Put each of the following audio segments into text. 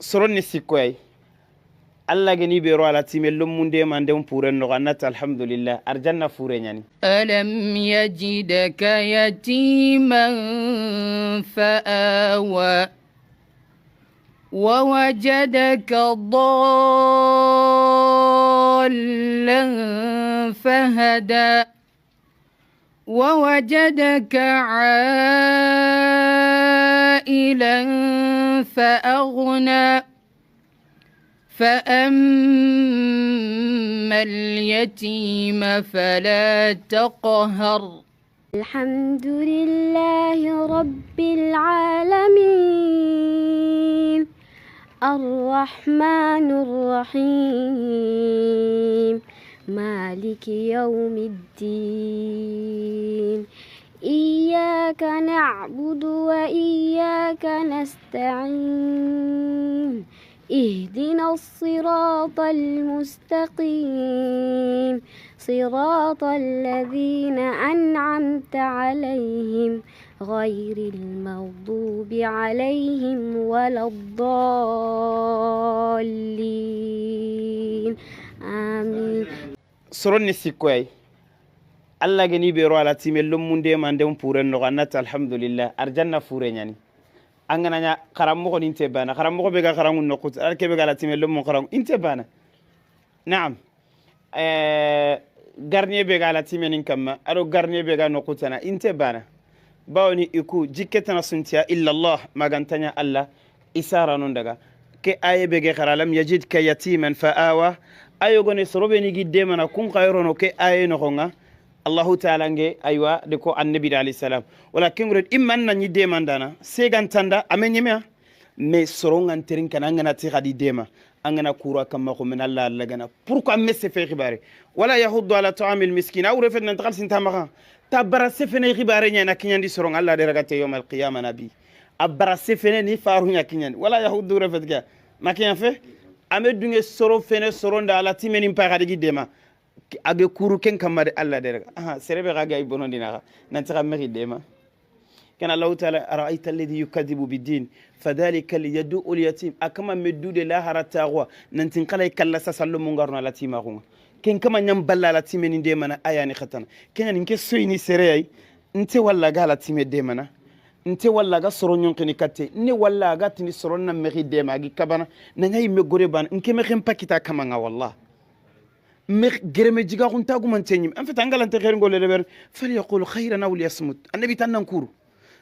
Soron ni sikkoyay alla geni bero ala time lomunde mande pure no annata alhamdulillah arjanna fure nyani. ألم يجدك يتيما فآوى ووجدك ضالا فهدى ووجدك عائلا فأغنى فأما اليتيم فلا تقهر. الحمد لله رب العالمين الرحمن الرحيم مالك يوم الدين إياك نعبد وإياك نستعين اهدنا الصراط المستقيم صراط الذين أنعمت عليهم غير المغضوب عليهم ولا الضالين آمين. Soron ni sikkoyay alla geni bero ala time lomunde mande pure no annata alhamdulillah arjanna fure nyani. Angana karammogo ni inte bana karammogo be ga karangu no kut al kebe ga la time lommo karangu inte bana. Naam, garnier be ga la time nin kamma ado garnier be ga no kutana inte bana bawni iku jikketana suntiya illa Allah magantanya Allah isara non daga ke aye be ga karalam yajidka yatiman fa awa ayogone sorobe ni gidde mana kun kayrono ke aye no gonga Allahu ta'ala nge aywa de ko annabi alayhi salam wala kengre imman na nyide mandana segantanda amenyemea me sorongan terin kana ngana ti khadi dema angana kura kamma ko min Allah lagana pourquoi me se fe khibare wala yahuddu ala ta'amil miskin aw refet nan takhal sinta maka tabara sefene khibare nyana kinyandi sorong Allah de ragate yawm al qiyamah nabi abara sefene ni faru nya kinyandi wala yahuddu refet ga makiyan fe ame dunge soro fene soronda ala timeni pa khadi dema age kuru ken kamma de Allah de raga aha serebe ga ga bonondi na nan ta meri dema kan Allah ta'ala ara'aita alladhi yukadibu bid-din fadhalika liyad'u al-yatim akama meddude la harata wa nan tin kala kala sasallo mungarno ala tima ko ken kama nyam balla ala timeni de mana ayani khatana ken ni ke soyni sere ay nte walla ga ala time de mana nte walla ga soro nyonkini katte ne walla ga tini soro na meri de ma gi kabana na ngai me gore ban nke me pakita kama nga wallah me gereme jiga kunta guman tenyim en fait angalante khair ngol leber fal yaqul khayran aw liyasmut annabi tan nan kuru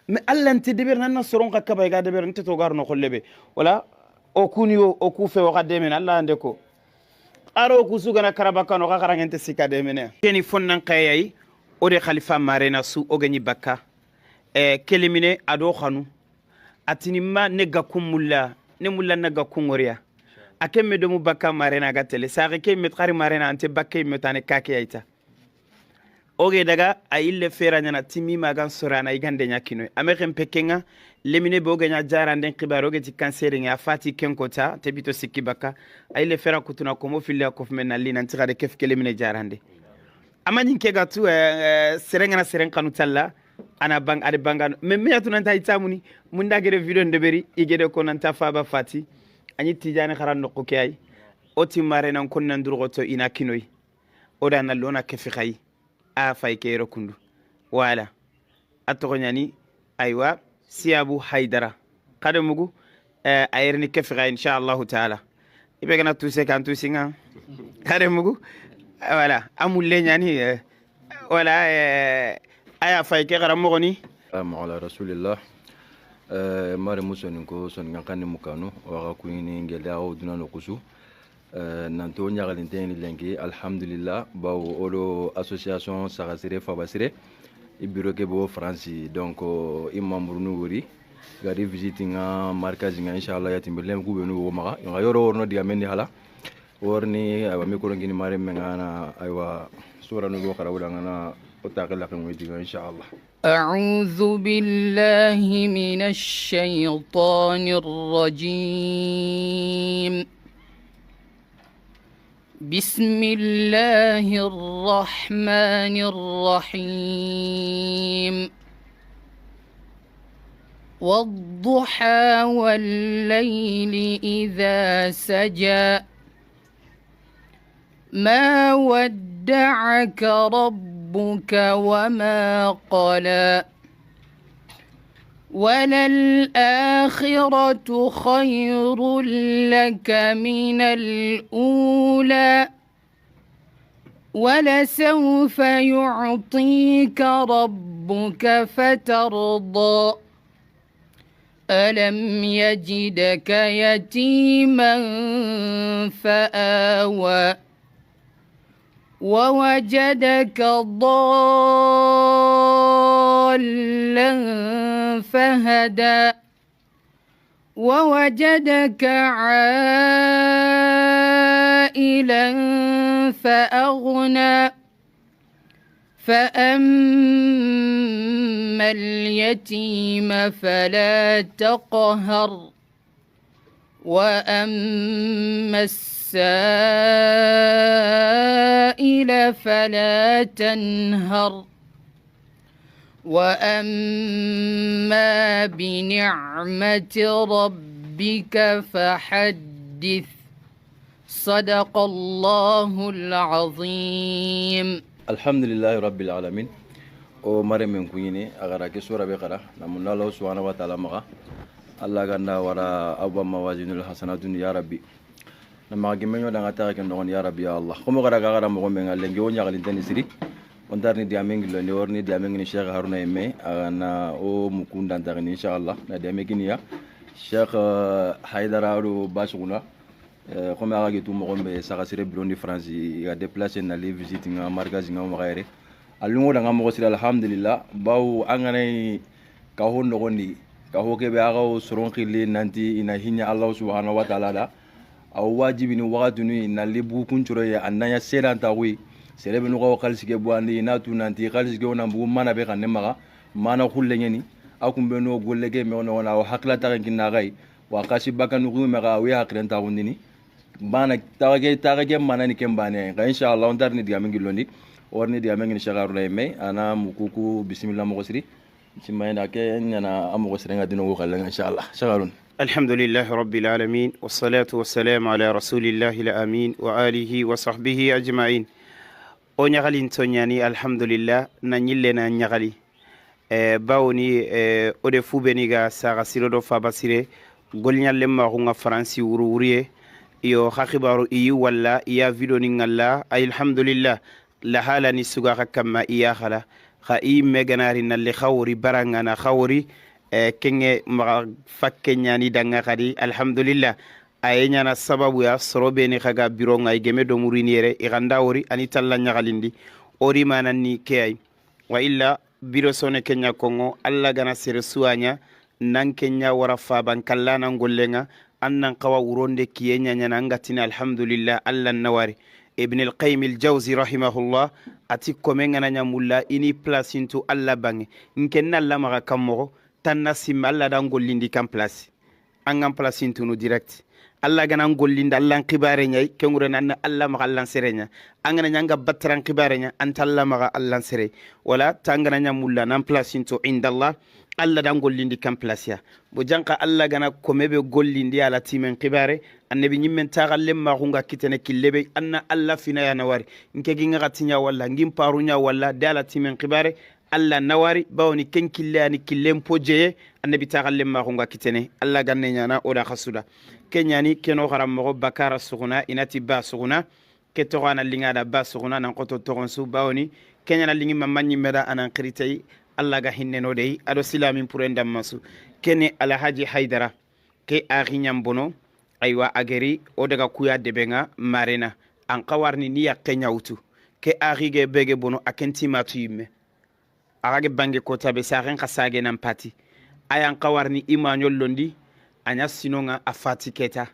me Allah nte deber nan soron ka kaba ga deber nte to garno khollebe wala o kuniyo o ku fe o ga demen Allah ande ko aro ku sugana karaba kano ka karangente sika demene keni fonnan kayay o de khalifa marena su o gani bakka e kelimine ado khanu atinima ne gakum mulla ne mulla na gakum ngoriya akemme domu bakka marena ga tele sare ke met khari marena ante bakke metane kake ayta oge daga ayille fera nyana timi magan sorana igande nyakino ameken pekenga lemine boge nya jarande khibaro ge ti cancer nya fati kenkota tebito sikki bakka ayille fera kutuna ko mo fille ko men alina nti kef kelemine jarande amani ke gatu serenga na seren kanu talla ana bang ade bangano memme yatuna nta itamuni munda gere video ndeberi igede ko nanta faba fati anyi tijani kharan no ke ay oti mare nan kon nan durgoto ina kinoy oda na lona kefi khay a fay ke rokundu wala atogonyani aywa siabu haidara kadamugu ayerni kefi khay insha Allah taala ibe gana tuse kan tusinga kadamugu wala amulle nyani wala aya fay ke garamogoni ala rasulillah mare muso ko son ngankani mukanu waxa kuini ngela o dunano kusu nanto nyagalinte ni lenki alhamdulillah bawo odo association Sagasire Fabasire i bureau ke bo France donc i membre nu wori gari visiting nga markaz nga inshallah yatimbe ku benu wo maga nga yoro worno diga men ni hala worni aywa mi ko ngini mare men ngana aywa sura nu bo xara wala ngana إن شاء الله. أعوذ بالله من الشيطان الرجيم. بسم الله الرحمن الرحيم. والضحى والليل إذا سجى ما ودعك ربك وما قلى وللآخرة خير لك من الأولى ولسوف يعطيك ربك فترضى ألم يجدك يتيما فآوى ووجدك ضالا فهدى ووجدك عائلا فأغنى فأما اليتيم فلا تقهر وأما السائل فلا تنهر وأما بنعمة ربك فحدث صدق الله العظيم. الحمد لله رب العالمين. O mare men kunyini agara ke sura be kara namunna Allah subhanahu wa ta'ala maga Allah ganda wara abba mawazinul hasanatun ya rabbi na maga menyo danga ta ke ndogon ya rabbi ya Allah komo gara gara mo men ngalle ngi o nyagali tani siri on darni diameng lo ni orni diameng ni Cheikh Haruna emme agana o mukunda tagni inshallah na diameng ni ya Cheikh Haidara ro basuguna comme aga gitu mo gombe saka sire burundi France ya déplacer na les visite nga markaz nga mo gaire alungo da nga mo sira alhamdulillah baw angane ka ho nogondi ka ho kebe aga o soron khili nanti ina hinya Allah subhanahu wa ta'ala da aw wajibi ni wagatuni na libu kuncuro ya annanya seran tawi serebe no ko khalsige buandi na tu nanti khalsige ona bu mana be kan maga mana khulle ngeni akumbe no gollege me ono na o hakla ta kinna gai wa kasi bakanu ku maga wi hakren ta wundini bana tage mana ni kembane ga inshallah on darni diga mengi londi orni diga mengi shagaru lemme ana mukuku bismillah mo gosri simayna ke nyana am gosri nga dino ko khala inshallah shagarun. الحمد لله رب العالمين والصلاة والسلام على رسول الله الأمين وآله وصحبه أجمعين. O ñagali ntoñani alhamdulillah na ñille na ñagali bawoni ode fubeni ga saga siro do faba sire golñalle maxunga faransi wuru wuriye iyo xa xibaru iyi walla iya video ni ngalla alhamdulillah lahala ni suga xa kamma iya xala xa i meganari nalli xawori barangana xawori kenge maxa fakke ñani danga xadi alhamdulillah aye ñana sababu ya soro beni xaga bureau nga i geme domurini yere i xanda wori ani talla ñaxalindi ori mananni ke ay wa illa biro sone ke ña kongo alla gana sere suwaña nan ke ña wara faban kallana gollenga an nan xawa wuronde kiye ñañana an gatini alhamdulillah alla nawari. Ibn al-Qayyim al-Jawzi rahimahullah ati kome ngana ñamulla ini place intu alla bange nke nalla maxa kammoxo tanna simme alla dan gollindi kan place an gan place intunu direct alla gana gollindi alla xibare ñayi kengure nan alla maxa allan sere ña an gana ñanga battaran xibare ña anta alla maxa allan sere wala ta an gana ñamulla nan place into indallah alla dan gollindi kan place ya bo janka alla gana kome be gollindi ala timen xibare annabi ñimmen taxalle maxunga kitene killebe anna alla fina ya nawari nke gi ngaxatiña walla ngin paruña walla de ala timen xibare alla nawari bawoni ken kille ani killen po jeye annabi taxalle maxunga kitene alla ganne ñana oda xasuda ke ñani keno xaranmoxo bakara suxuna inati ba suxuna ke toxana lingada ba suxuna nan xoto toxon su bawoni ke ñana lingi mamma ñimmeda anan xiriteyi alla ga hinneno dey ado silamin pour en dammasu kene alhaji Haidara ke axi ñambono aywa ageri o daga kuya debenga marena an xawarni ni yaqe ñawtu ke axige bege bono a kenti matu yimme axage bange kotabe saxen xa sage nan pati ayan xawarni i mañol londi aña sinonga a fati keta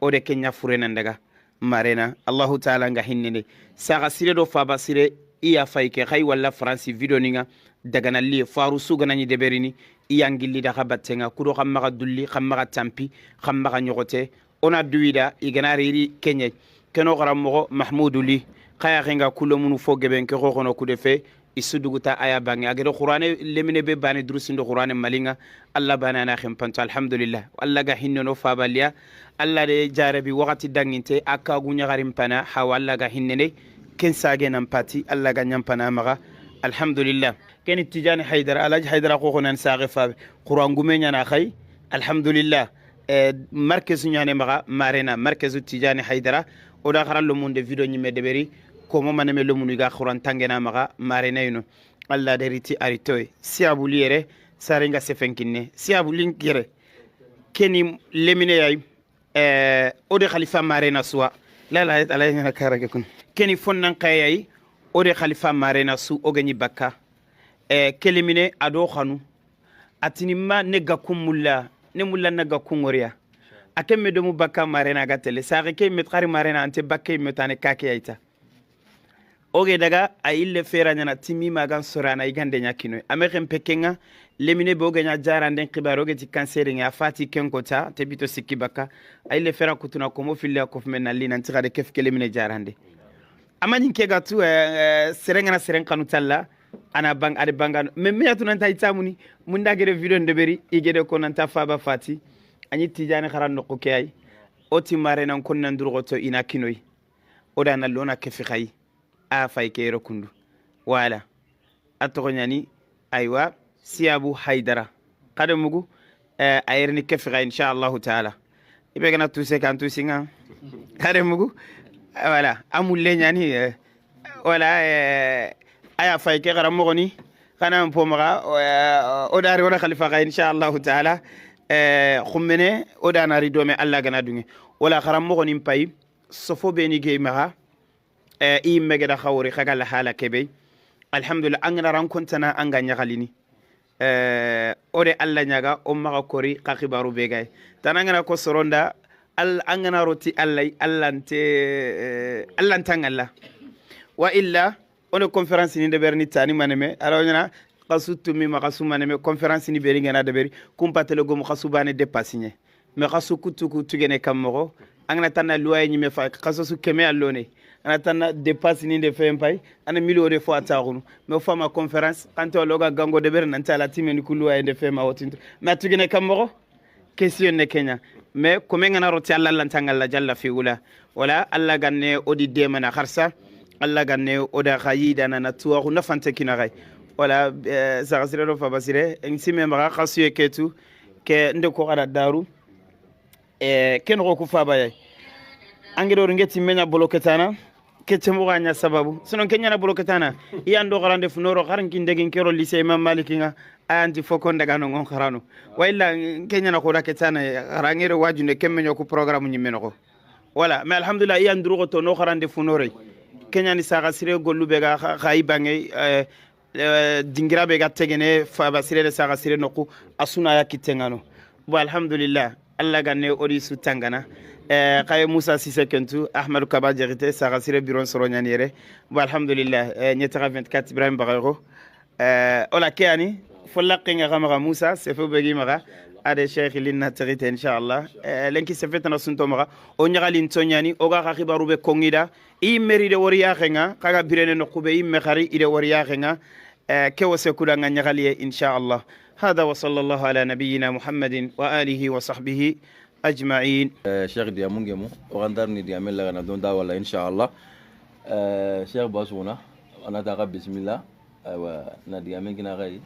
o de ke ña furenan daga marena allahu taala nga hinnene saxa sire do faba sire iya fay ke xay walla faransi video ninga dagana li faru suganañi deberini iyangilli da xa battenga kudo xa maxa dulli xa maxa tampi xa maxa ñoxote ona duwida iganari iri keñe keno xaranmoxo mahmoudou li xayaxenga kulomunu fo geben ke xoxono kude fe Isu duguta aya bange agere qur'ane lemine be bane durusindo qur'ane malinga alla bana na khempanto alhamdulillah alla ga hinno no fabaliya alla de jarabi wakati danginte aka gunya garim pana hawa alla ga hinnene ken sage nan pati alla ga nyampana maga alhamdulillah ken Tijani Haidara Alhaji Haidara ko nan sage fabe qur'an gumenya na khay alhamdulillah markezu nyane maga marena markezu Tijani Haidara oda kharallo munde video nyime deberi ko mo maneme lomunu ga qur'an tangena maga marena ino alla deriti aritoy siabu liere sarenga sefenkinne siabu linkere keni lemine yay ode khalifa marena suwa la la alayna karake kun keni fonnan kayay ode khalifa marena su ogeni bakka kelimine ado khanu atinima ne gakum mulla ne mulla na gakum ngoriya akemme do mu bakka marena gatele sare ke met khari marena ante bakke metane kake ayta oge daga a ille fera nyana timi magan sorana igande nyakino amexen pekenga lemine be oge nya jaranden xibar oge ti cancer nga fati kenkota te bito sikki bakka a ille fera kutuna komo fille ko fme nalli nanti xade kef ke lemine jarande amani ke gatu serenga na seren kanu talla ana bang ade bangano mais me yatu nanta itamuni munda gere video ndeberi igede ko nanta faba fati anyi Tijani xaran no ke ay oti marena kon nan durgoto ina kinoy oda na lona kefi xay a fay ke rokundu wala atoxoñani aywa Siabu Haidara xade mugu ayerni kefi xay inchallahu taala ibe gana tuse kan tusinga xade mugu wala amulle ñani wala aya fay ke xara moxoni xana pomaxa o dari wona khalifa xay inchallahu taala xummene o danari dome alla gana dunge wala xara moxonin pay sofo beni gey maxa i megeda xawori xaga la hala kebe alhamdulillah an gana rankontana an ga ñaxalini ode alla ñaga o maxa kori xa xibaru be gay tan an gana ko soronda an gana roti allay allante allantangalla wa illa one conférence ni deberni tani maneme ala ñana xasu tumi ma xasu maneme conférence ni beri ngana deberi kumpatele gomu xasu bane dépassigné mais xasu kutu kutugene kam moxo an gana tanna loi ñime fa xaso su keme allone ana tanna dépasse ni de fem pay ana milio de fois taxunu mais fama conférence kanto loga gango deber nan tala timeni ku loi de fema wotinto mais tugene kam moxo question ne kenya mais comme ngana roti alla lantangalla jalla fi ula wala alla ganne odi demana xarsa alla ganne oda xayida na tuwaxu nafante kina xay wala saxasire do fabasire en sime maxa xasuye ketu ke nde ko xada daru ken xo ku fabayay angedor ngeti menya boloketana kete moxa ña sababu sinon ke ñana boloketana i ando xarande funoro xaran kin degin kero lycée Imam Malikinga ayanti foko ndaga no ngon xarano wa illa ke ñana xoda ketana xarangere wajunde ke meño ku programme ñimme noxo wala mais alhamdulillah i anduruxo to no xarande funore keñani saxa sire gollu be ga xayi bange dingira be ga tegene faba sire de saxa sire noqu a sunaya kittengano bo alhamdulillah alla ganne odi su tangana xaye Moussa Cissé kentu Ahmadou Kaba Diakité saxa sire bureau soro ñani yere bo alhamdulillah ñetaxa 24 Ibrahima Bagayogo ola ke ani fo laqenga xa maxa Moussa sefo begi maxa ade cheikh linna taxite inchallah lenki sefetana sunto maxa o ñaxalin to ñani oga xa xibaru be kongida i meride wori yaxenga xaga birene noqube i xari ide wori yaxenga ke wo sekudanga ñaxaliye inchallah هذا وصلى الله على نبينا محمد وآله وصحبه أجمعين. Cheikh diamu ngemu ogandarni diamel la gana don da wala inshallah. Cheikh basuna ana taga bismillah wa na diamel kina gai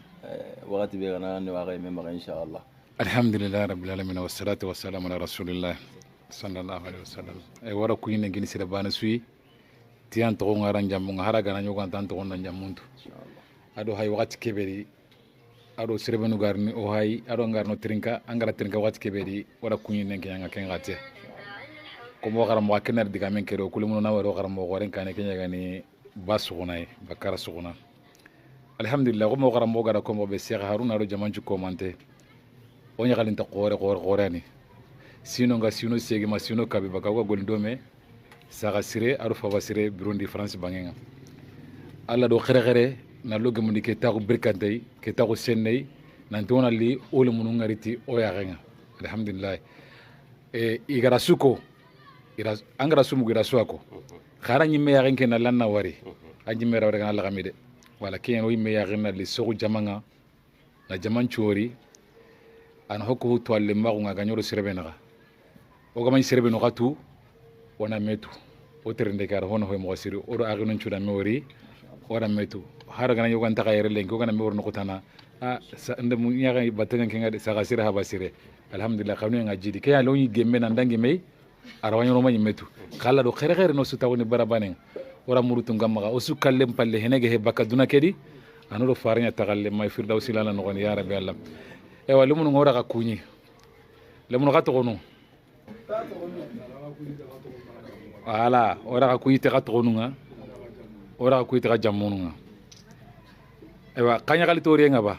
wakati be gana ne wa gai me maga inshallah. Alhamdulillah rabbil alamin wassalatu wassalamu ala rasulillah sallallahu alaihi wasallam. E wara kuyine gini sira bana sui tiyan to ngara njamu ngara gana nyoga tan to na njamuntu. Ado hay wakati keberi ado sirebenu garni o hay ado ngarno trinka angara trinka wakati keberi wara kuyine kenyanga kengate. Komo gara mo kenar diga men kero kulumu na waro gara mo goren kane kenya gani basuguna bakara suguna. Alhamdulillah komo gara mo gara komo be Cheikh Haruna ado jamanju komante. O ñaxalinta qoore qoore qoorani sino nga sino segi ma sino kabe baka ko golndome saxa sire ado faba sire Burundi France bangenga alla do xere xere na lo gemundi ke taxu birkantey ke taxu senney nanti wona li ole munu ngariti o yaxenga alhamdulillah e igara suko ira angara sumu ira suako xara ñimme yaxen ke na lanna wari a ñimme rawre gana laxami de Wala ke no yimme yaxina li sogu jamanga na jaman cuori an hokku to alle maxunga ga ñoro serebe naxa o gamañ serebe no xa tu wona metu o terende ke ara hono hoy moxo siri odo axinon cuda me wori wona metu hara gana yogan taxa yere lenki o gana me wori noxutana a nde mu ñaxa battenga kenga de saxa sire haba sire alhamdulillah xanu nga jidi ke ya loñi gemme na ndangi mey ara wañoro mañi metu xala do xere xere no sutawoni barabanenga ora murutu ngamaxa o su kallem palle henege he bakka duna kedi anodo fariña taxalle may firdawsi lana noxoni ya rabbi allah. Ewa lemunu ngora xa kuñi lemunu xa toxonu wala ora xa kuñi te xa toxonunga ora xa kuñi te xa jammununga. Ewa xa ñaxali toriyenga ba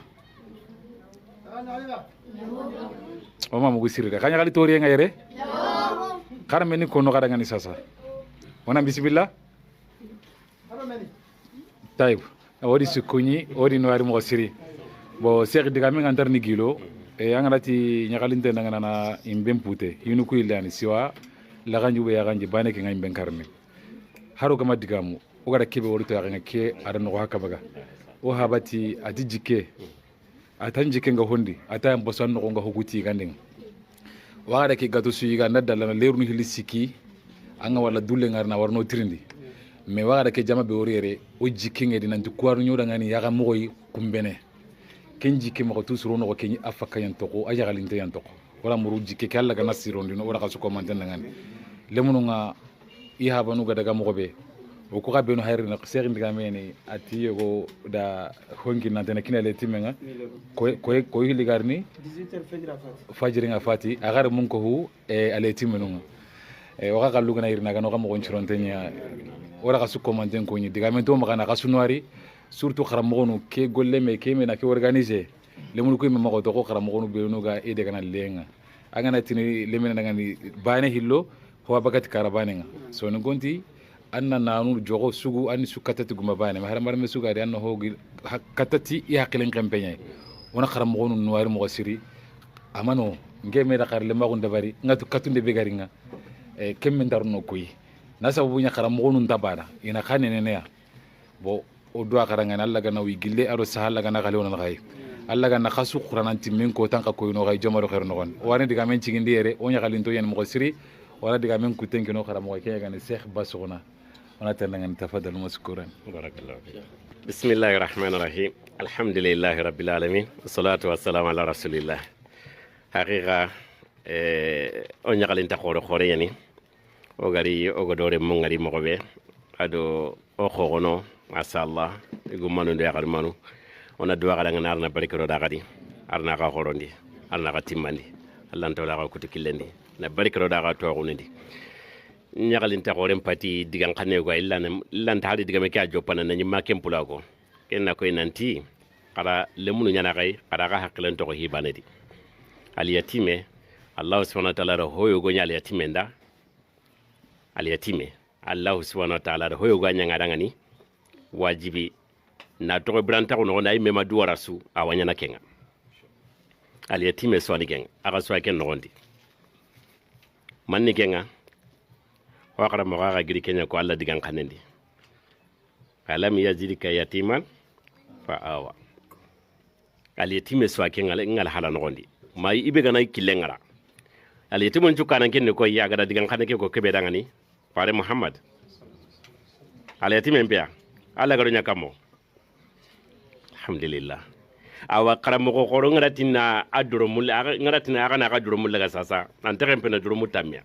o ma mugu siride xa ñaxali toriyenga yere xara meni kono xarangani sasa wona bisimilla. Tayib odi sukkunyi odi no ari mo siri bo Cheikh diga min antar ni gilo e angarati nyakalinte nangana na imben pute yunu ku ilani siwa laganju be yaganji bane ke ngam ben karne haro gama digamu o gara kebe wori to yaga ke ada no hakabaga o habati ati jike atan jike nga hondi ata en bosan no nga hoguti ganding wa gara ke gato suyiga nadalla na leru ni hilisiki anga wala dulle ngarna warno tirindi me wara ke jama be worere o jikinge di nanti kwaru nyoda ngani yaga moy kumbene ken jike mo to suru no ken afaka yan toko aja galinte yan toko wala muru jike kala ga nasirondi no wala ka ko manten ngani lemunu nga i habanu ga daga mo be o ko ga be no hayri na seri ndiga meni ati yogo da hongi nantena kinale timenga ko ko ko hiligarni 18h fajiri nga fati agare mun ko hu e ale timenunga e o ga lugana irina ga no ga mo gonchirontenya ora ka sukko manten ko ni diga men to magana ka sunwari surtout xaramogonu ke golle me ke mena ke organiser le mun ko me mago to ko xaramogonu be no ga e de kana lenga angana tini le mena ngani bane hillo ho bakati karabane nga so no gonti anna nanu jogo sugu anni sukatati guma bane ma haramar me suga de anna hogi katati i hakilen campagne wona xaramogonu nuwari mo siri amano nge me da xar le magun dabari ngatu katunde be garinga e kemme ndarno koyi na sababu nya xaramogonu ndabara ina xane ne ya bo o doa xaranga alla gana wi gille aro sahala gana xale wona xay alla gana xasu quranan timmin ko tan ka koyno xay jomaro xer nogon wani diga men cigindi yere o nya xalinto yen mo siri wala diga men kuten kino xaramogo ke gana Cheikh Bassokhna wana tan tafadal maskuran barakallahu fik. Bismillahir rahmanir rahim alhamdulillahi rabbil alamin wassalatu wassalamu ala rasulillah. Haqiqa o nya xalinta xoro xore yani o gari o godore mo ngari mo be ado o xogono masallah gumanu ndu yakar manu ona duwa gara ngana arna barikoro da gadi arna ka xorondi arna ka timmandi Allah ntola ka kutu killendi na barikoro da ga toxundi ñaxalinta xoren pati digan xane ko illa illa ta hadi digame ka jopana na ñima kem pulago kenna koy nanti xara lemunu ñana xay xara ka hakilen toxo hibanedi al yatime Allah subhanahu wa ta'ala hoyo go ñal yatime nda al yatime Allah subhanahu wa ta'ala hoyo go ñanga dangani wajibi na toxo branta ko no nay mema duwara su awanya na kenga al yatime so ani kenga aga so ken nogondi manni kenga wa qara mo ga giri kenya ko Allah digan kanendi alam yazidika yatiman fa awa al yatime so kenga ngal hala nogondi mai ibe gana kilengara al yatime njukana kenne ko ya ga digan kaneke ko kebe dangani pare Muhammad al yatime mbiya alla garo nyakamo alhamdulillah awa karamoko koro ngaratina aduro mulla ngaratina aga na aduro mulla ga sasa antere pena duro mutamia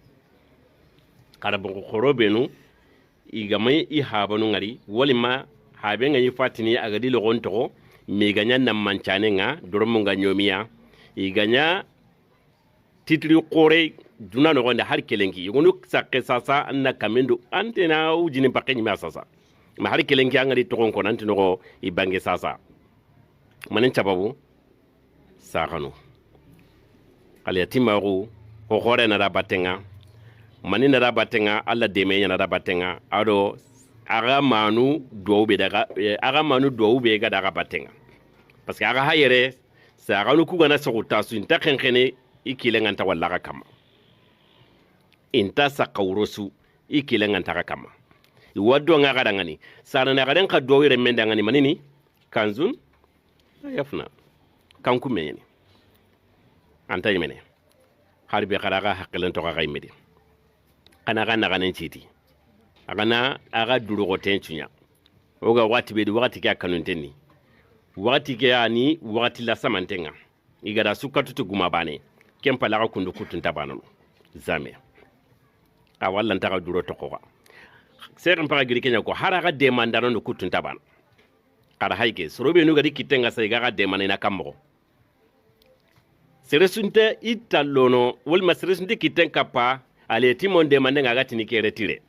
karamoko koro benu igamai i habanu ngari walima habe ngai fatini aga di logon to mi ganya na mancane nga duro munga nyomia iganya titri kore duna no gonda har kelenki yugunu sakke sasa anna kamendo antena ujini pakenyi ma sasa ma har kelenki angari to kon nanti no ibange sasa manen sababu sakano al yatima ru ho hore na rabatenga manin na rabatenga alla deme na rabatenga ado aga manu dobe daga aga manu dobe ga daga batenga parce que aga hayere sakano ku gana sokuta su inta khenkene ikile nganta walla kama inta sakawrosu ikile nganta kama iwaddo nga garangani sana na garan ka do yere menda ngani manini Kanzun yafna kanku menyeni anta yimene har be kharaga hakilen to ga imedi kana ga naga citi agana aga duru go tenchunya oga wati be wakati ka kanuntenni wakati ke ani wakati la samantenga igara sukatu guma bane kempa la kundu kutunta banano zame a walla ntaga duro to ko seran para giri kenya ko haraga demandano no kutunta ban kara hayke sorobe nu gari kitenga sai ga demande na kammo seresunte italono wolma seresunte kiten kapa ale timon demande nga gati ni kere tire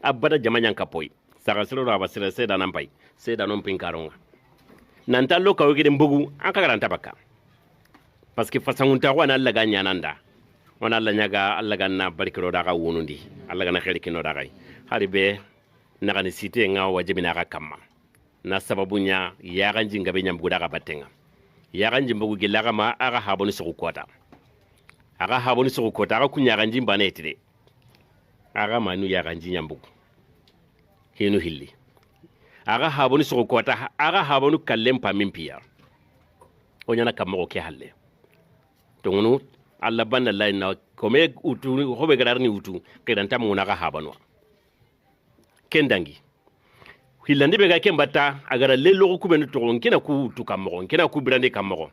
abada jamanya kapoi saka sero aba sere seda nampai seda non pinkaronga nanta lo kawo gede mbugu an ka garanta bakka parce que fasangunta ko ana Allah ga nyananda wana Allah nyaga Allah ganna barkiro daga wonundi Allah gana kheri kino daga haribe naga ni site nga wajibi naga kamma na sababu nya yaganji ngabe nyambugu daga batenga yaganji mbugu gilaga ma aga haboni sugu kota aga haboni sugu kota aga kunyaganji mbane etire aga manu yaganji nyambugu hinu hilli aga haboni sugu kota aga habonu kallempa mimpia onyana kammo ke halle tongunu alla banna layna kome utu hobe gararni utu kedanta mu naga habanwa kendangi hilandi be ga kembata agara lelo ko kubenu to nkina ku utu kammo nkina ku birande kammo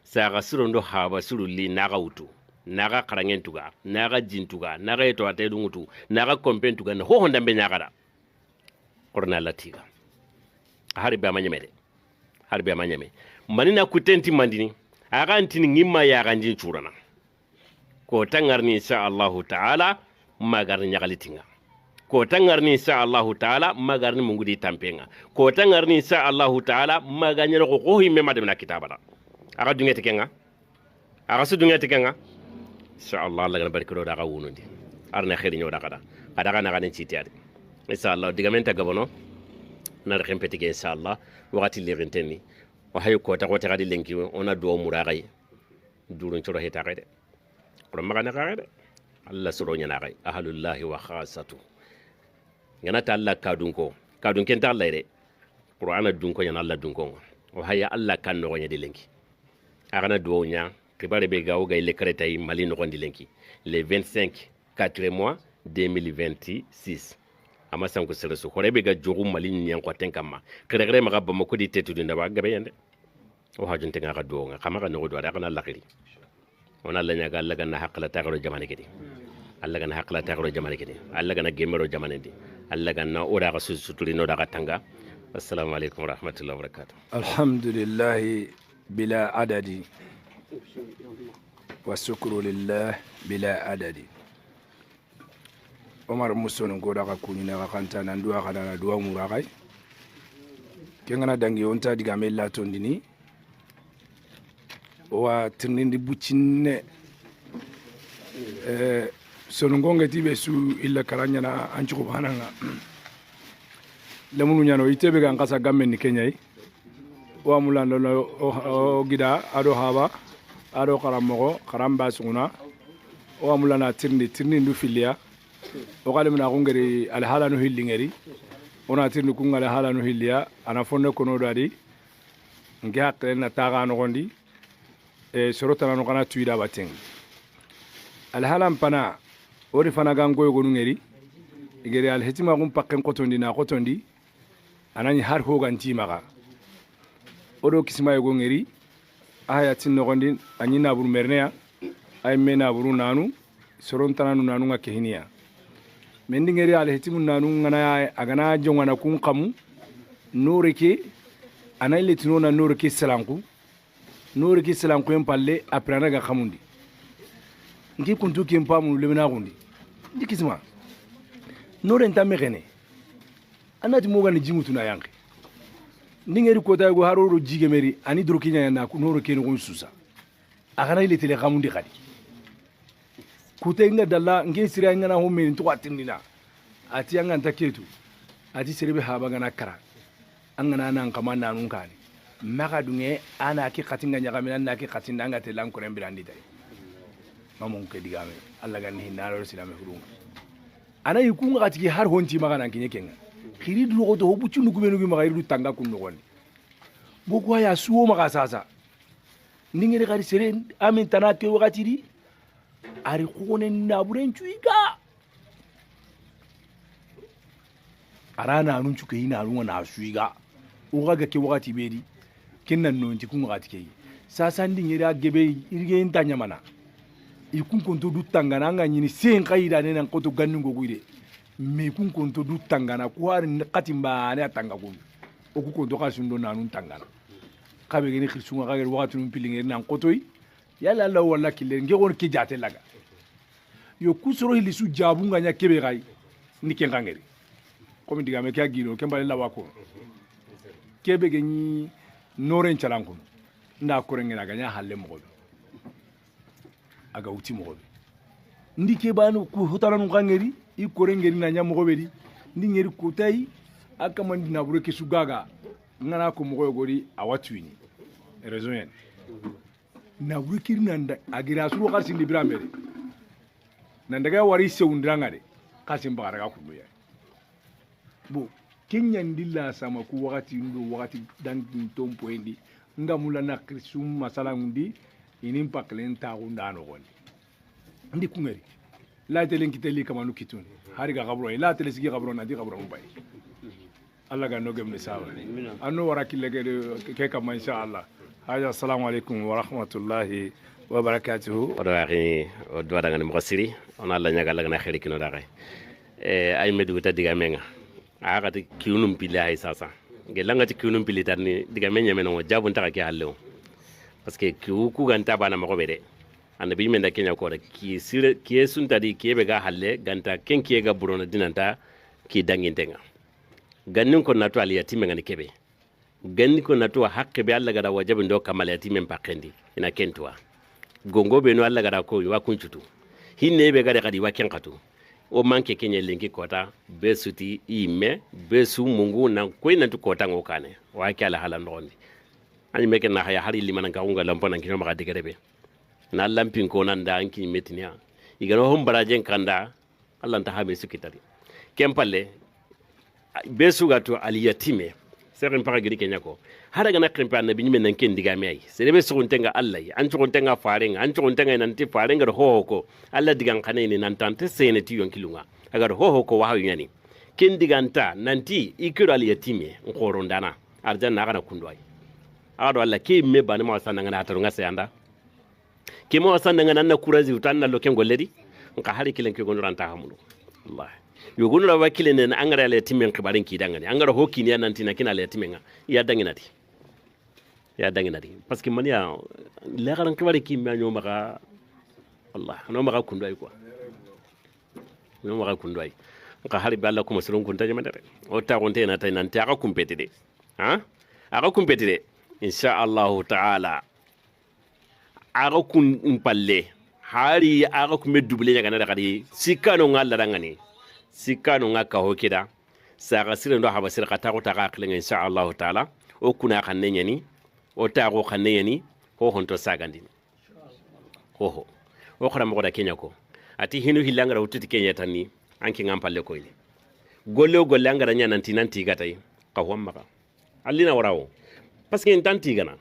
saga surondo haba suruli naga utu naga karangen tuga naga jintuga naga eto atedu ngutu naga kompentuga na ho honda be nyagara korna latiga hari be amanyemede hari be amanyeme manina kutenti mandini aga antini ngimma ya ganjin churana ko tangarni insha Allahu ta'ala magarni nyagalitinga ko tangarni insha Allahu ta'ala magarni mungudi tampenga ko tangarni insha Allahu ta'ala maganyero ko ko himme madem na kitabara aga dungete kenga aga su dungete kenga insha Allah Allah gana barkiro daga wonundi arna kheri nyoda kada adaga na ganen citiade insha Allah digamenta gabono na rempete ke insha Allah wakati lirinteni o hayo ko ta ko ta gadi lenki ona do muragai durun choro heta gade magana kare Allah suro nyana kai ahlullahi wa khassatu ngana ta Allah kadunko kadun ken ta Allah de qur'ana dunko nyana Allah dunko o haya Allah kan no nyadi lenki agana do nya kibare be gawo gay le kreta yi mali no gondi lenki le 25 4 mois 2026 ama sanko sereso hore be ga jogu mali nyen ko tenkama kere kere maga bamako di tetu dinda ba gabe yande o hajun tenga ga do nga kama ga no do ada kana lakiri ona Allah nyaga Allah ganna haqqala tagaro jamane kedi Allah ganna haqqala tagaro jamane kedi Allah ganna gemero jamane di Allah ganna ora ga suturi no daga tanga. Assalamu alaikum wa rahmatullahi wa barakatuh. Alhamdulillah bila adadi wa shukru lillah bila adadi. Omar Musso ngo daga kunina ga kanta nan duwa kana na duwa muragai kengana dangi onta diga mella tondini wa tirnindi buccinne sonongonge tibe su illa karanya na ancuko bananga lamunu nyano itebe ga ngasa gamme ni kenyai wa mulando o gida ado haba ado karamogo karamba suguna wa mulana tirni tirni ndu filia o galemna gongeri alhala no hillingeri ona tirni kunga alhala no hillia ana fonne kono dadi ngi hakle na taga no gondi e sorota no kana tuida bateng alhala mpana ori fana gangoy gonu ngeri igeri alhetima gum pakken kotondi na kotondi anani har ho ganti maga odo kisma yogo ngeri aya tinno gondi anyi na buru mernea ay mena buru nanu sorontana nu nanu nga kehiniya mendi ngeri alhetimu nanu ngana agana jongana kun kamu noreke anay letino na noreke selanku noreke selanku en palle aprana ga kamundi ngi kuntu kempa mu lemna gondi ndi kisma norenta megene anati moga ni jimutu na yanke ndingeri kota go haroro jigemeri ani drokinya na noro ke no susa agana ile tele kamundi kadi kutenga dalla ngi sira ngana ho men to atinina ati anga taketu ati serebe haba ngana kara angana nan kama nanun kani maka dunge ana ki khatinga nyaga men ana ki khatinda anga te lan koren birandi tay mamon ke digame alla ganni hinna ro silame hurunga ana yikunga katiki har honti maka nan kinye kenga khiri du ko to hobu chunu kubenu gi maka iru tanga kun no gonni Boko ya suwo maka sasa ningere kari sere amin tana ke wakati di ari khone naburen chuiga arana anun chuke ina anun na suiga uga ke wakati beri kinnan non ti kun wakati ke sasa ndingere agebe irge intanya mana ikun konto du tangana nga nyini sen kayida ne nan koto gannu goguire me kun konto du tangana ko har katimba ne atanga ko oku konto ka sundo nanun tangana kabe geni khirsunga ka geri wakati num pilinge nan kotoi yalla la wala kille nge gon ki jate laga yo kusoro hilisu jabunga nya kebe gai ni ken kangeri komi diga me kya gino kembale la wako kebe geni noren chalanko nda korengena ganya halle mo aga uti mo ndi ke banu ku hotala nu kangeri i korengeri na nya mo bedi ndi ngeri kotai aka mandi na bure kesugaga ngana ko mo gori awatuini raison yen na bure kirnanda agira suru kasi ndi bramere nandaga wari seundranga de kasi mbara ka kunu ya bo kenya ndila sama ku wakati ndo wakati dangi tompo endi ngamula na krisum masala ngundi ini paklen ta gunda no goni ndi kungeri la telen kiteli kama nu kitun hari ga gabro la tele sigi gabro na di gabro mbay Allah ga nogem ne sawa anno wara kille ke kama insha Allah haja assalamu alaikum wa rahmatullahi wa barakatuhu odo ari o do daga ni mo siri on Allah nyaga la na kheri kino daga e ay medu ta diga menga aga ti kiunum pili ay sasa gelanga ti kiunum pili tan diga menya meno jabun ta ke halle parce que kiu ku ganta bana mo bede annabi men da kenya ko da ki sire ki sunta di ki be ga halle ganta ken ki ga burona dinanta ki dangintenga gannin ko natu aliyatime ngani kebe ganni ko natu hakke be alla gara wajabin do kamal yatime pakendi ina kentwa gongo be no alla gara ko wa kuncutu hinne be gara kadi wa kenkatu o manke kenya linki kota be suti ime be su mungu na koina tu kota ngokane wa kala hala nondi ani meke na haya hari limana ka unga lampo nan kino maka digerebe na lampin ko nan da anki metinia igano hom barajen kanda alla nta habe sukitari kempalle be suga to aliyatime serin para giri kenya ko hada gana krimpa annabi nyime nan ken diga mai serebe suguntenga alla an suguntenga farenga an suguntenga nan ti farenga ho ho ko alla digan kane ni nan tante sene ti yonkilunga agar ho ho ko wahayu yani ken diganta nanti ikiro aliyatime ngorondana arjanna kana kundwai ado alla ke me bani ma sananga na hatarunga seyanda ke mo sananga nan na kurazi utanna lo ken golledi nka hari kilen ke gondoranta hamulu wallahi yogono la wakile ne angara ale timen kibarin kidangani angara hokini ya nantina kina ale timenga ya danginati parce que mania la garan kibari kimma nyoma ga Allah no maka kundo ay quoi no maka kundo ay ka hari balla ko masulun kunta jama dare o ta gonte na tay nan ta ka kumpeti de ha aka kumpeti de insha Allah ta'ala aka kun palle hari aka kume double ya kana da kadi sikano ngalla dangani sikano ngaka hokida saga sire ndo haba sire kata ko ta ka insha Allah ta'ala o kuna kanne nyani o ta ko kanne nyani ho honto sagandi ho ho o khara mo da Kenya ko ati hinu hilangara ututi Kenya tanni anki ngam palle ko ile golle golle angara nya nanti nanti gatay ka homma ka allina warawo parce que tanti gana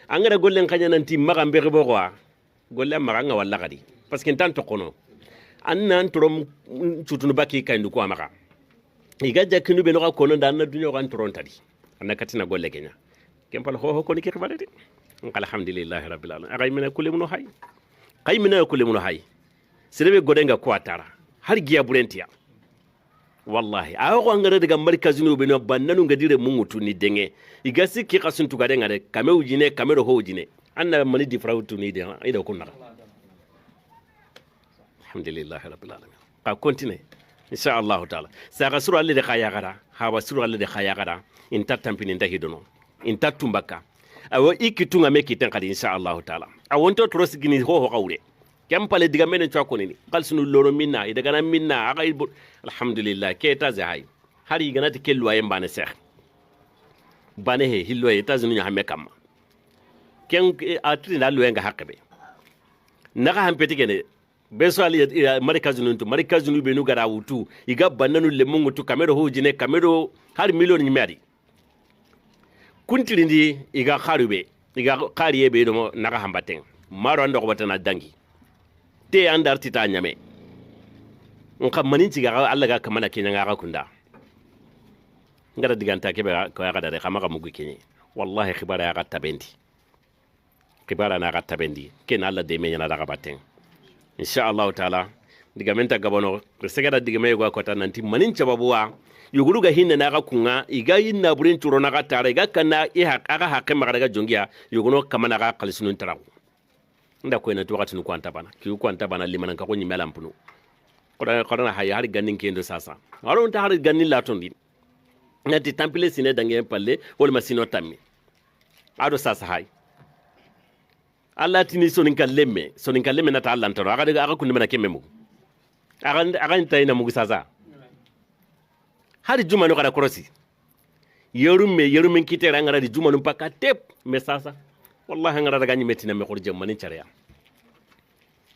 angara golle kanya nanti maka mbere bo ko golle maka nga walla kadi parce que tanto kono annan torom cutunu baki kayndu ko amaka igaja kinu be no ka kono dan na dunyo kan toron tadi anna katina golle Kenya kempal ho ho ko ni ke xibare de alhamdulillahi rabbil alamin ay mena kulli mun hay kay mena kulli mun hay sirebe godenga ko atara har giya burentiya wallahi awo angara daga markazinu be no bannanu ngadire mungutu ni denge igasi ki kasuntu gadenga de kame ujine kamero ho ujine anna mani di frawtu ni de ida kunna alhamdulillahi rabbil alamin ka continue insha Allah taala saka suru alle de khaya gara hawa suru alle de khaya gara in tattampini ndahidono in tattumbaka awo ikitunga mekiten kadi insha Allah taala awonto trosigini ho ho kawre kempale diga menen chakoni ni kalsunu loro minna idaga na minna aga alhamdulillah ke ta zai hari gana ti kellu ayem bane sekh bane he hillo e ta zunu hamme kamma ken atri na luenga hakbe naga hampeti kene beso ali marikazunu tu marikazunu be nu gara wutu iga bananu lemungu tu kamero hujine kamero har million nyimari Kuntilindi iga kharube iga khariye be do naga hambaten maro ando ko batana dangi te andar tita nyame nka maninci ga Allah ga kamana kenya ga kunda ngara diganta kebe ko ya ga de kama ga mugu kenye wallahi khibara ya ga tabendi khibara na ga tabendi ken Allah de menya na daga baten insha Allah taala digamenta gabono segada digame go ko tananti maninci babuwa yuguruga hinna na ga kunga iga yinna burin turo na ga tare ga kana i ha aga ha kema ga jongiya yuguno kamana ga qalisunun taraw nda ko ina to wakati ko anta bana ki ko anta bana limanan ka ko nyimela mpunu korona haya har ganin kendo sasa aro ta har ganin latondi nati tampile sine dange palle wol masino tammi ado sasa hay Allah tini sonin kallemme nata Allah ntaro aga aga kunde mena kemme mu aga aga ntayina mugu sasa hari juma no kada korosi yerume kitera ngara di juma no paka tep me sasa wallahi ngara daga nyimetina me khor jemma ni charia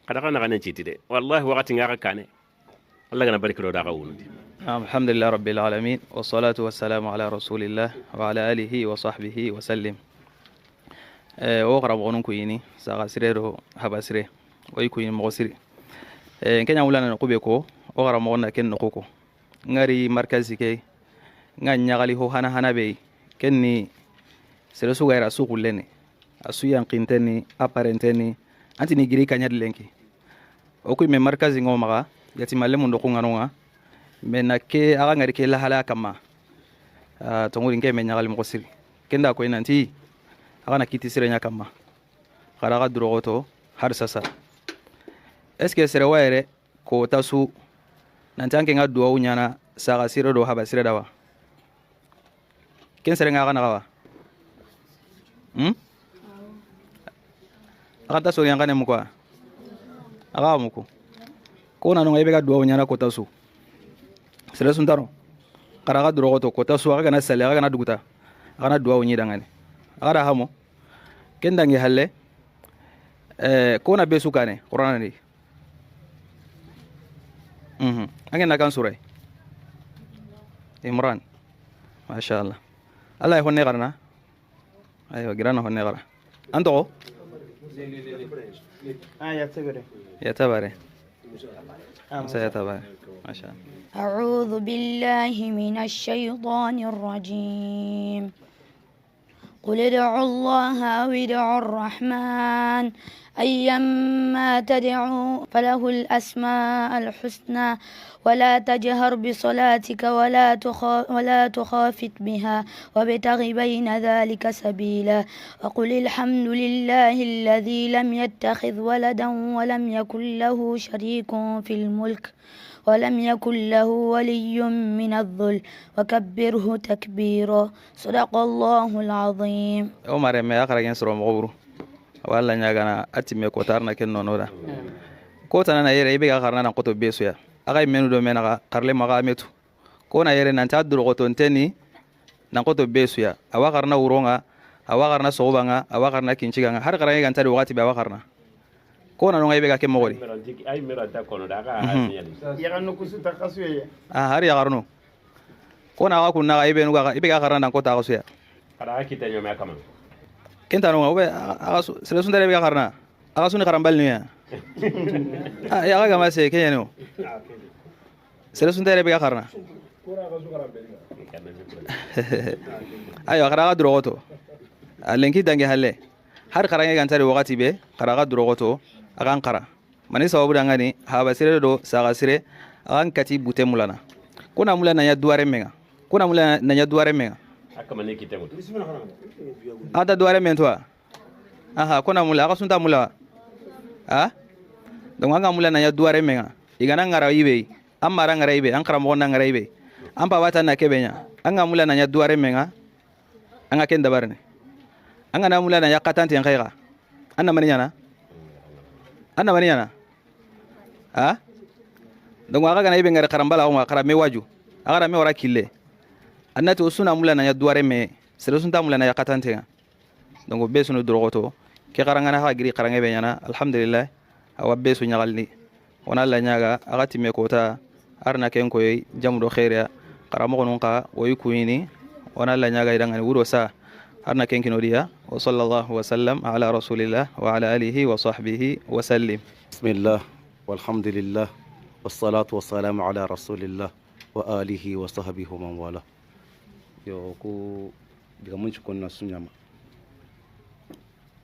kada kana kana citi de wallahi wakati ngara kane Allah gana barki do daga wunundi. Alhamdulillah rabbil alamin wassalatu wassalamu ala rasulillah wa ala alihi wa sahbihi wa sallim. O gara bonun ku yini saga sirero habasire o ku yini mo siri kenya wulana no kube ko o gara mo na ken no koko ngari markazi ke nga nyagali ho hana hana be kenni sere su gaira su kullene asu yanqinteni aparenteni antini giri kanya lenki o ku me markazi ngoma yati malemu ndo kunganonga me na ke aga ngari ke lahala kama tonguri nke me nyagali mo siri kenda ko inanti aga na kiti sire nya kama kharaga durogoto har sasa eske sere wayre ko tasu nanti anke nga duwawu ñana saga sire do haba sire dawa ken sere nga gana gawa aga ta sori angane muko aga muko ko na no ngai be ga duwawu ñana ko tasu sere suntaro karaga durogoto ko tasu aga na sale aga na duguta aga na duwawu ñi dangane aga da hamo ken dangi halle ko na be sukane qur'an ni ange na kan surai Imran masha Allah Allah honne garna ayo girana honne gara anto ya tabare ya tabare ya tabare masha Allah. أعوذ بالله من الشيطان الرجيم. قل ادعوا الله أو ادعوا الرحمن أيما تدعوا فله الأسماء الحسنى ولا تجهر بصلاتك ولا تخافت بها وابتغ بين ذلك سبيلا وقل الحمد لله الذي لم يتخذ ولدا ولم يكن له شريك في الملك ولم يكن له ولي من الذل وكبره تكبيرا. صدق الله العظيم. عمر ما أخرج ينصر مغبره walla ñagana atime ko tarna ken nonoda ko tanana yere ibe ga karna nan koto besuya aga menu do menaga karle maga metu ko na yere nan ta duro ko tonteni nan koto besuya awa karna uronga awa karna sobanga awa karna kinciganga har karanga gantari wakati be awa karna ko na nonga ibe ga ke mogori ay mera ta kono da ga yagarno kusuta kasuya ah har yagarno ko na ga kunna ibe nuga ibe ga karna nan ko ta kasuya ara kita nyoma kama kenta no obe aga sere sundare be karna aga suni karambal ni ya ah ya aga ma se kenya no sere sundare be karna ayo karaga drogoto alenki dange halle har karanga gantari wakati be karaga drogoto agan kara mani sababu dangani haba sere do saga sere agan kati bute mulana kona mulana ya duare menga kona mulana ya duare menga ata duare men toi aha kona mula aka sunta mula ah donc anga mula na ya duare menga igana ngara ibe amara ngara ibe ankara mo na ngara ibe ampa wata na kebenya anga mula na ya duare menga anga ken dabarne anga na mula na ya katante nkhayga anna mani nyana ah donc aka gana ibe ngara karambala o ngara me waju aka me wara kille annati usuna mula na ya duare me sere sunta mula na ya katante donc be sunu drogoto ke karangana ha giri karange be nyana alhamdulillah awa be su nyagalni wona la nyaga aga timme kota arna ken koy jamudo khairia karamo gonun ka woy kuini wona la nyaga idangani wuro sa Arna kenkinodiya wa sallallahu wa sallam ala rasulillah wa ala alihi wa sahbihi wa sallim. Bismillah walhamdulillah wassalatu wassalamu ala rasulillah wa alihi wa sahbihi wa man wala. Yo ko diga mun ci konna sunyama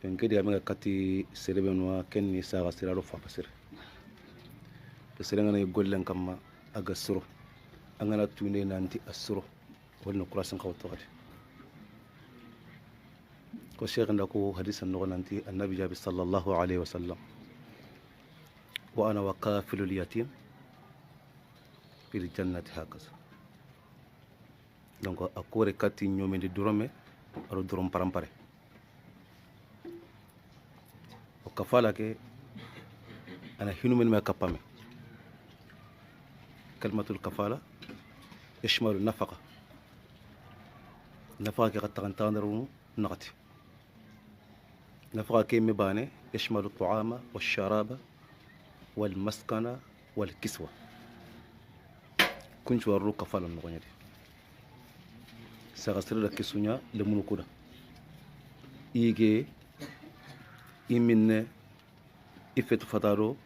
en kedi amiga kati serebe no kenni saga siraro fa basir serengana gollen kamma aga suro angana tune nanti asuro wonna kurasan kawto gadi ko sheikh ndako hadisan no nanti annabi jabi sallallahu alaihi wasallam wa ana waqafilul yatim fil jannati hakaza. Donc akore kati nyomende durome aro durom parampare o kafala ke ana hinumen ma kapame. Kalmatul kafala yashmalu nafaqa nafaqa ke qattantandaru naqati nafaqa ke mibane yashmalu at-ta'ama wash-sharaba wal-maskana wal-kiswa kunchu waru kafala nogonya. Sagasira da kisunya lemunu kuda ige iminne ifetu fataro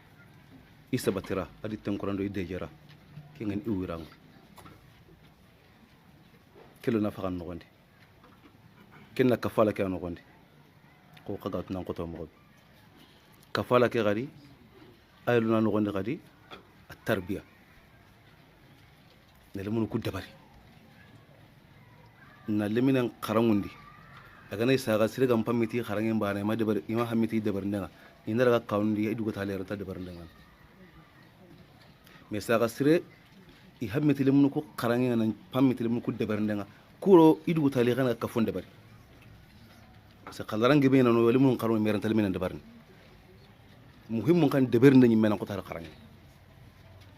isabatira adi tenkorando idejera kingen iwirang kelo nafakan nogondi kenna kafala ke nogondi ko kaga tunan ko to mogobi kafala ke gari ayeluna nogondi gari at-tarbiya ne lemunu kudda bari na leminen karangundi daga nay saga sire gam pamiti karangen bana ma debar ima hamiti debar ndenga ina daga kawndi idugo talera ta debar ndenga me saga sire i hamiti lemunu ko karangen nan pamiti lemunu ko debar ndenga kuro idugo talera na kafon debar sa kalarange be no lemunu karon meran talminen debar ni muhimmun kan debar ndenyi menan ko tar karangen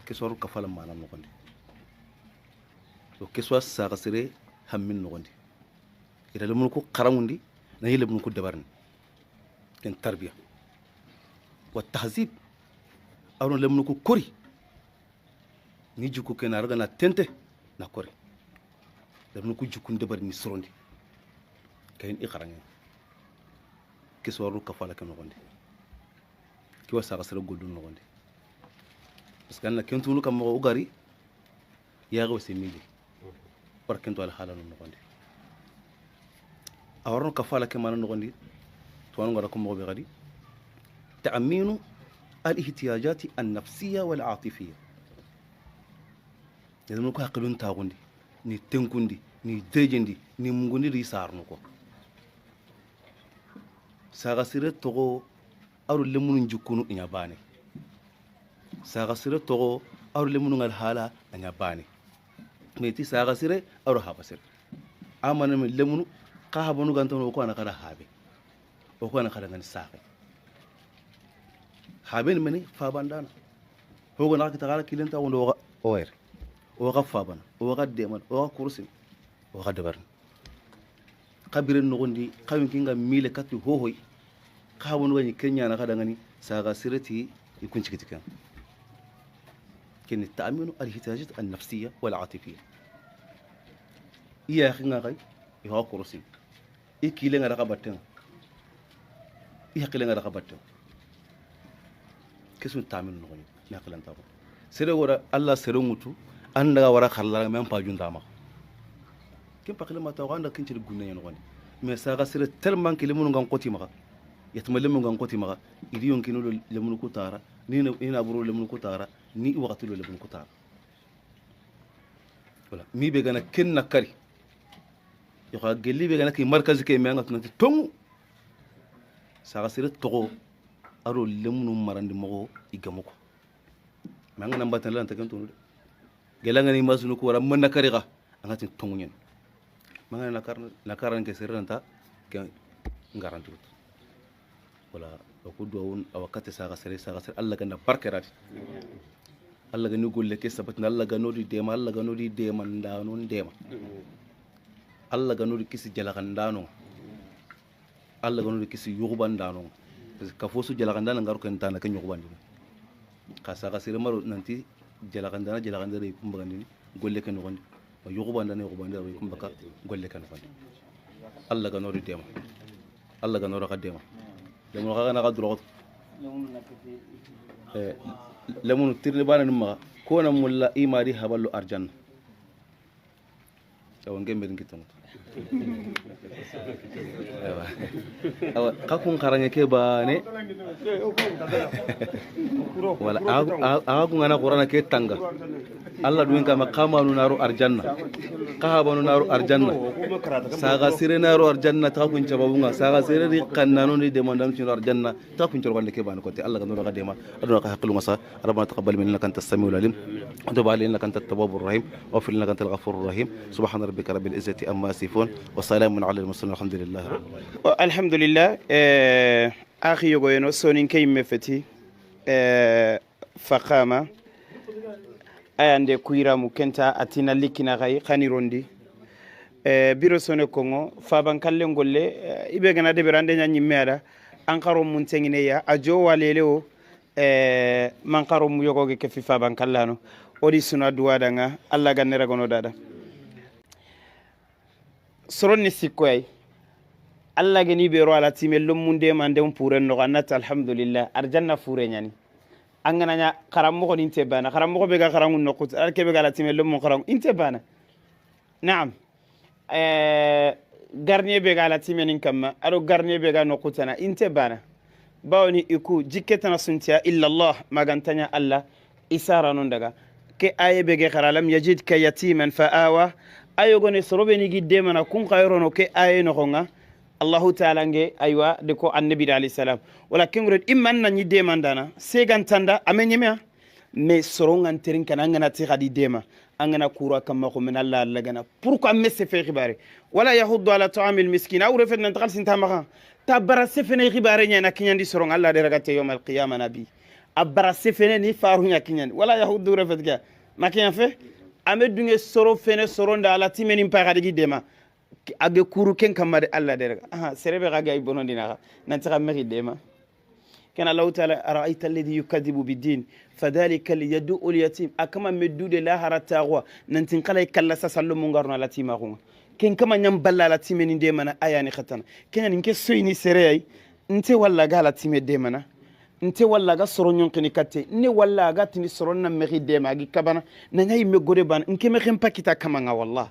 ke soru kafala mana no konde to ke so saga sire hammin nogondi ida lemunu ko karangundi na lemunu ko debarni ken tarbiya wa tahzib awon lemunu ko kori ni jukku ken arga na tente na kori lemunu ko jukku debarni sorondi kayin i karange kiswaru kafala ken nogondi ki wasa gasara goldun nogondi parce que na kentunu kam mo ugari ya go semili barkento al hala no nogondi awarno kafala ke mana nogondi to ngara ko mo be gadi ta'minu al ihtiyajat an nafsiyya wal atifiyya yadum ko haqilun tagundi ni tenkundi ni dejendi ni mungundi ri sarno ko saga sire togo aru lemunu jukunu nya bane saga sire togo aru lemunu ngal hala nya bane meti saga sire aru haba sire amana mi lemunu ka habonu gantono ko ana kada habe o ko ana kada ngani saxe haben meni fabandana hogo na kita kala kilenta wondo o er o ga fabana o ga deman o ga kursin o ga dabar kabiren nogondi kawin kinga mile kati hohoy ka habonu gani kenya na kada ngani saga sireti ikun cikitikan كان التأمين الاحتياجات النفسية والعاطفية. إيا خينا غاي إيها كروسي. إيه كيلنا رقبتنا. إيه كيلنا رقبتنا. كيسون التأمين نغني نقلنا تابو. سيرو ورا الله سيرو متو أنا ورا خلا ما ينفعون داما. كم بقول ما تقول أنا كنت الجنة نغني. ما ساغا سير تلمان كلمون عن قتي مغا. يتملمون عن قتي مغا. إليون كنوا لمنو كتارا. نين أبرو لمنو كتارا. ni wakati lo lebun kutara wala mi be gana ken nakari yo ka gelli be gana ki markaz ke me nga tunati tongu saga sire togo aro lemunu marandi mogo igamoko manga namba tan lan taken tonu de gelanga ni masunu ko wara man nakari ga anga tin tongu nyen manga nakar nakaran ke sire nanta ke ngaranti wala ko duwun awakati saga sire Allah ganda barkerati Allah gani golle ke sabatina Allah ganodi dema Allah ganodi dema ndano dema Allah ganodi kisi jalakandano Allah ganodi kisi yugubandano parce que kafosu jalakandana ngaru kentana ken yugubandino ka saga sire maro nanti jalakandana jalakandana ikumbagandini golle ken nogondi yugubandana yugubandana ikumbaka golle ken nogondi Alla ga nori dema alla ga nora ka dema lemunu ka na ka drogot lemunu tirni bana numa ko na mulla imari haballu arjanna awa ngembe ngitongo awa awa kakun karange ke bane wala aga kun ana qur'ana ke tanga alla duin kama kamanu naru arjanna kahabanu naru arjanna saga sire naru arjanna ta kun cababunga saga sire ri kannanu ni demandam ci arjanna ta kun corgande ke bane kote alla ga nora ka dema aduna ka haqqul masa rabbana taqabbal minna innaka antas samiul alim wa tub alaina innaka antat tawwabur rahim wa fil innaka antal ghafurur rahim subhana rabbika rabbil izzati amma yasifun wa salamun ala al mursalin alhamdulillah alhamdulillah. Akhi yogoyeno sonin kay mefeti faqama ayande kuiramu kenta atina likina gay khanirondi biro sone kongo faban kalle golle ibe gana de berande nya nyimme ada an karo mun tengine ya ajo walele o man karo mu yogoge ke fi faban kallano odi suna duwa danga alla ganera gono dada soronni sikkoy alla gani be ro ala timel munde mande on puren no ganat alhamdulillah arjanna fure nyani angana nya karammo ni inte bana karammo be ga karangu no qut alke be ga la timel mo karangu inte bana naam garnier be ga la timenin kamma aro garnier be ga no qutana inte bana bawni iku jikketana suntiya illa allah magantanya alla isara non daga ke aye be ga karalam yajidka yatiman fa awa ayogone sorobe ni gidde mana kun khayrono ke aye no gonga Allahu ta'ala nge aywa de ko annabi alayhi salam wala kengro imman na ni demandana segantanda amenyemea mais sorongan terin kana ngana ti khadi dema angana kura kamma ko min Allah Allah gana pourquoi me se fait khibare wala yahuddu ala ta'amil miskin aw refet nan takhal sinta maka tabara sefene khibare nyana kinyandi sorong Allah de ragate yawm al qiyamah nabi abara sefene ni faru nya kinyandi wala yahuddu refet ga makiyan fe ame dunge soro fene soronda ala timeni pa khadi dema age kuru ken kamma de Allah de raga aha serebe ga gay bonondi na nan ta meri dema kan Allah ta'ala ara'aita alladhi yukadibu bid-din fadhalika liyad'u al-yatim akama meddude la harata wa nan tin kala kala sasallu mun garno la tima ko ken kama nyam balla la timeni de mana ayani khatana ken ni ke soyni sere ay nte walla ga la time de mana nte walla ga soro nyonkini katte ne walla ga tini soro na meri de ma gi kabana na nyayi me gore ban nke me khim pakita kama nga wallah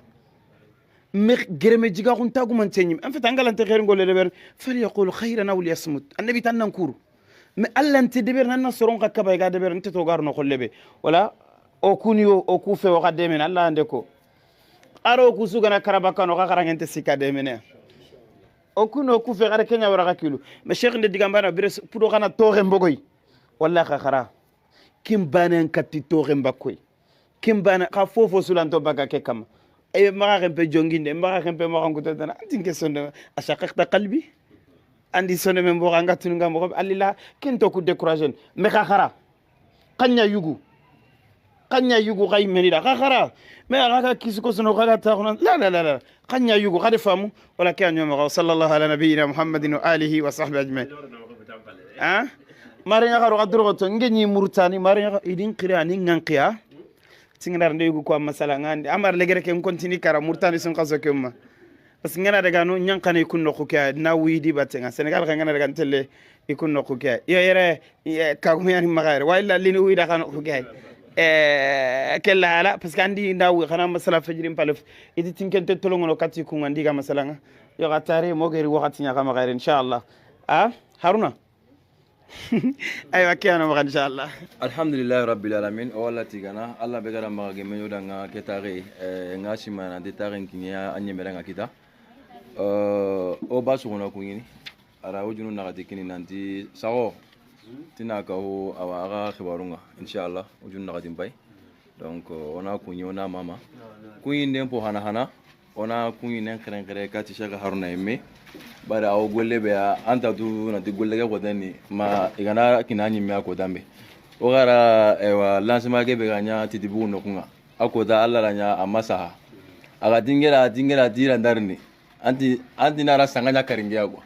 me gereme jiga kun tagu man tenyim en fait angala te khair ngol leber fal yaqul khayran aw liyasmut annabi tan nan kuru mais alla nte deber nan soron ka kaba ga deber nte to garno khollebe wala o kuniyo o ku fe o ga demen alla ande ko aro ku sugana karaba kano ka karangente sika demene o kuno ku fe gara kenya wara ka kilu mais cheikh nde digambana bire pudo kana toxe mbogoy walla ka khara kim banen katti toxe mbakkoy kim bana ka fofo sulanto baga ke kam e maga rempe jonginde maga rempe maga ngutana antin ke sonde ashaqaqta qalbi andi sonde men boga ngatunu ngam ko alila kento ku décourager me ka khara kanya yugu kay menida ka khara me aga kisuko sono kaga ta la la la la kanya yugu kade famu wala ke anyoma sallallahu ala nabiyina muhammadin wa alihi wa sahbihi ajmain ah maringa karo kadro to ngenyi murtani maringa idin qirani nganqiya tinganar nde yugu ko masala ngandi amar legere ke continue kara murtani sun kaso kemma parce que ngana daga no nyankane kunno ko ke na widi batenga Senegal ka ngana daga telle ikunno ko ke yo yere ka ko yani magare wa illa lini wida kan ko ke kella ala parce que andi ndaw xana masala fajrim palef idi tinkente tolongono kati ku ngandi ga masala nga yo ga tare mo geri wakati nya ka magare inshallah ah Haruna aywa kiyano ma inshallah alhamdulillah rabbil alamin wala tigana alla be gara ma ge menyo danga ketare nga simana de tare kinya anye meranga kita o basu gona kungini ara ojunu na kini nanti sawo tina ka o awa aga khibarunga inshallah ojunu na bay donc ona kunyo na mama kunyi nempo hana hana ona kunyi nen kren kre kati shaka Haruna emme bara aw golle be anta du na di golle ga kodani ma igana kinani mi akodambe o gara ewa lancement ke be ganya titibu no kunga akoda alla ranya amasa aga dingera dingera dira ndarni anti anti nara sanganya karingia kwa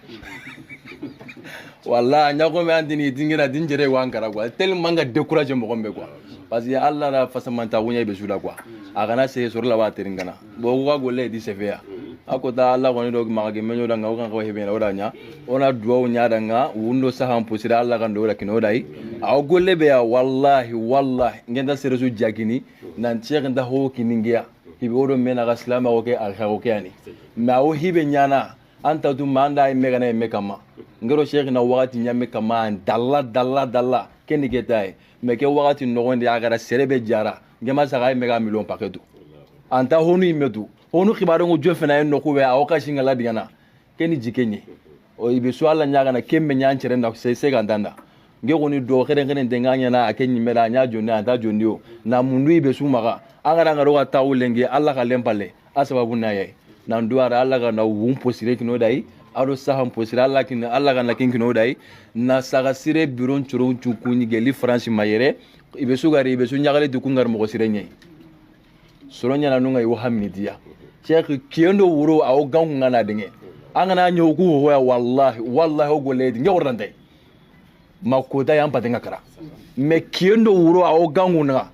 wallahi nyako me anti ni dingira dinjere wankara kwa tellement nga décourager mo gombe quoi parce que alla la fasamanta wunya be sula quoi agana se sur la wa teringana bo ko golle di sevea Ako ta Allah koni do mage menyo danga o kan ko hebe na nya ona duwa nya danga wundo sahan posira Allah kan do kino dai aw golle be ya wallahi wallahi ngenda seresu jagini nan chekh nda ho kiningia hibe odo mena ga islama o ke alkharo ke ani ma o hibe nyana anta du manda e mega na e kama ngero cheikh na wakati nyame kama dalla dalla dalla keni ketai me ke wakati nogonde agara serebe jara ngema saka e mega million paketu anta honu imetu honu khibaro ngo jofena en no kuwe awoka shinga la digana keni jikenye o ibe so alla nyaga na kembe nyanchere na se se gandanda nge koni do kheren kheren de nganya na akenyi mela nya joni anta joni o na mundu ibe sumaga angara ngaro ka tawulenge alla ka lempale asababu na yayi na nduara alla ka na wumpo sire kino dai ado sahan posira alla kin alla ka na kin kino dai na saga sire buron churun chukunyi geli France mayere ibe sugari ibe su nyagale dukungar mo sire nye soronya na nunga iwo hamini dia cheikh kiendo wuro awo gangu ngana dinge angana nyoku hoya wallahi wallahi o goledi nge worante makota yam patenga kara me kiendo wuro awo gangu na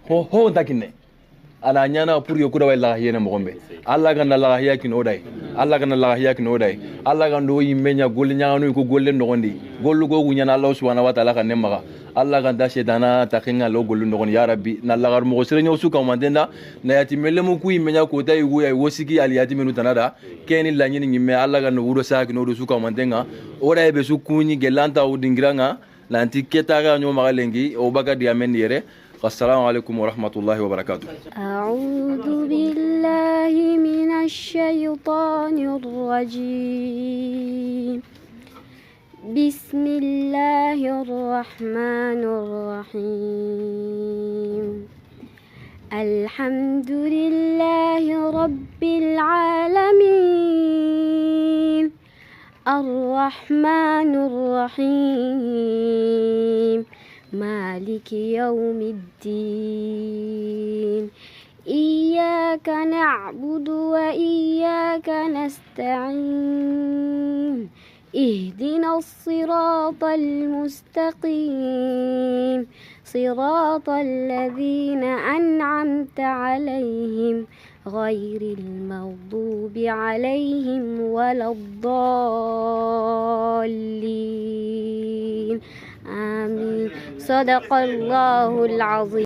ho ho ndakine ala nyana pour yo kura wala hiyena mogombe alla ganda la hiya kino dai alla ganda la hiya kino dai alla gando yimmenya golle nyaanu ko golle nogondi gollu go gunyana Allah subhanahu wa ta'ala kan nemaga alla ganda shedana takinga lo gollu nogondi ya rabbi na lagar mo sere nyosu ka mandenda na yati melemu ku yimmenya ko tay go ya wosiki ali yati menu tanada keni la nyini nyimme alla ganda wuro sa kino do su ka mandenga ora be su kunyi gelanta udingiranga lanti ketaga nyoma galengi o baga diamen yere. السلام عليكم ورحمة الله وبركاته. أعوذ بالله من الشيطان الرجيم. بسم الله الرحمن الرحيم. الحمد لله رب العالمين. الرحمن الرحيم. مالك يوم الدين. إياك نعبد وإياك نستعين. اهدنا الصراط المستقيم. صراط الذين أنعمت عليهم غير المغضوب عليهم ولا الضالين. آمين. صدق الله العظيم.